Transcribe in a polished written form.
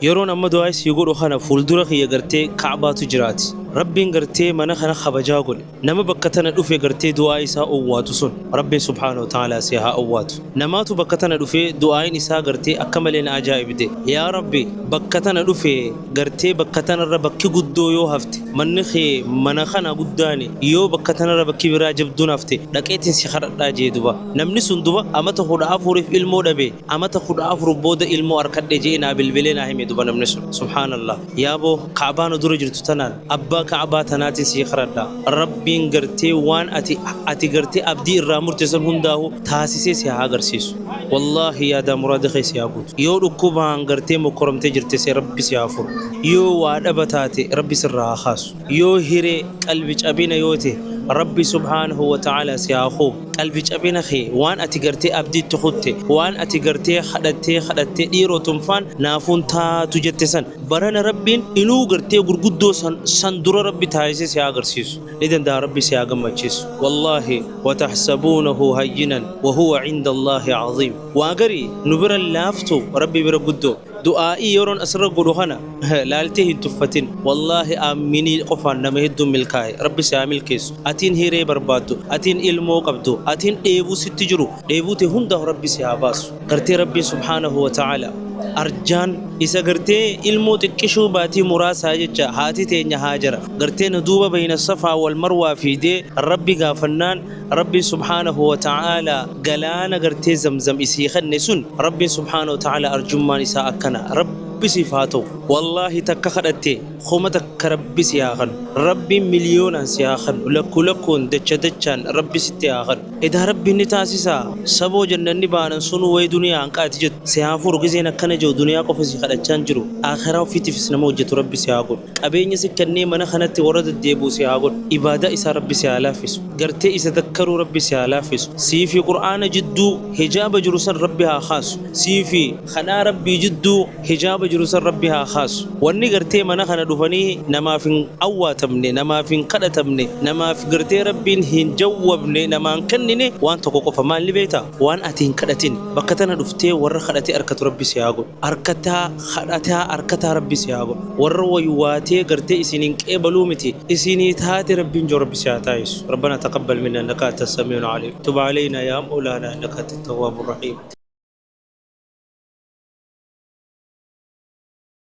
Yeroon amma du'aa'ii sii godhu kana fuuldura kiyya gartee Ka'baatu jiraati. Rabbiin gartee mana kana kabajaa godhe. Nama bakka tana dhufe gartee du'aa isaa owwaatu sun Rabbiin subhaanahu wa ta'aalaa si haa owwaatu. Namaatu bakka tana dhufee du'aa'iin isaa gartee akka malee na ajaa'ibde. Yaa Rabbi bakka tana dhufe gartee bakka tanarra bakki guddoo yoo hafte manni kee mana kana guddaani yoo bakka tanarra bakki biraa jabduun hafte dhaqeetiin si kadhadhaa jee duba. Namni sun duba amata 14f ilmoo dhabe Amata 14 booda ilmoo arkadhe je'ee naa bilbilee naa hime duba namni sun. Subhaanallah. Yaaboo Ka'baa nu dura jirtu tanaan abbaa Ka'baa tanaatiin sii karadha. Rabbiin gartee waan ati ati gartee abdii irraa murte san hundaahu taasisee si haa agarsiisu. Wallaahi yaadaa muraada kee si haa guutu. Yoo dhukkubaan gartee mokkoramtee jirte se Rabbi si haa furu. Yoo waa dhaba taate Rabbi sirraa haa kaasu. Yoo hiree qalbi cabina yoo ta'e Rabbi subhaanahu wa ta'aalaa si haa khuubu. Qalbi cabina kee waan ati gartee abdii itti kutte, waan ati gartee kadhattee kadhattee dhiiroo tunfaan naafuun taatu jette san barana Rabbiin inuu gartee gurguddoo san san dura Rabbi taasisee si haa agarsiisu. Ni danda'a Rabbi si haa gammachiisu. Wallaahi watahsabuunahu hayyinan wahuwa cinda Allaahi caziim. Waa garii nu bira laaftu Rabbi bira guddoo. Du'aa'ii yeroon asirra godhu kana laaltee hin tuffatin. Wallaahi aamminii qofaan nama hedduun milkaa'e. Rabbi si haa milkeessu. Atiin hiree barbaaddu, atiin ilmoo qabdu, atiin dheebuu sitti jiru, dheebuu tee hundahu Rabbi si haa baasu. Gartee Rabbiin subhaanahu wa ta'aala arjaan isa gartee ilmoo xiqqishuu baatii muraasaa jecha haati teenya Haajara gartee na duuba bayna safaa wal marwaa fiidee Rabbi gaafannaan Rabbiin subhaanahu wa ta'aalaa galaana gartee zamzam isii kenne sun Rabbiin subhaanahu wa ta'aalaa arjummaan isaa akkana Rabbi siif haa ta'u wallaahi takka kadhatte 1000 Rabbi si haa kannu Rabbiin miliyoonaan si haa kannu lakku lakkuun dacha dachaan Rabbi sitti haa kannu edaa Rabbiin ni taasisaa saboo jannanni baanan sunuu wayi duniyaa hanqaati jettu si haa furu gizeen akkana je'u duniyaa qofa si kadhachaa hin jiru aakhiraa ofiitiifis nama hojjatu Rabbi si haa godhu. Qabeenya si kennee mana kanatti warra deddeebi'u si haa godhu. Ibaadaa isaa Rabbi si haa laaffisu. Gartee isa dakkaruu Rabbi si haa laaffisu. Sii fi Qur'aana jidduu hijaaba jiru san Rabbi haa kaasu. Sii fi kadhaa Rabbii jidduu hijaaba jiru san Rabbi haa kaasu. Wanni gartee mana kana dhufanii namaaf hin awwaatamne, namaaf hin kadhatamne, namaaf gartee Rabbiin hin jawwabne, namaa hin kennine waan tokko qofa. Maal ni beektaa? Waan ati hin kadhatin. Bakka tana dhuftee warra kadhatee arkatu Rabbi si haa godhu. Arkataa kadhataa arkataa rabbi si haa godhu warra waywaatee gartee isiniin qeebaluu miti isinii taate rabbiin joo rabbi si haa taasisu rabbana taqabbal minna innaka anta samiun aliim tub aleynaa yaa mawlaanaa innaka anta tawwaabu rahiim.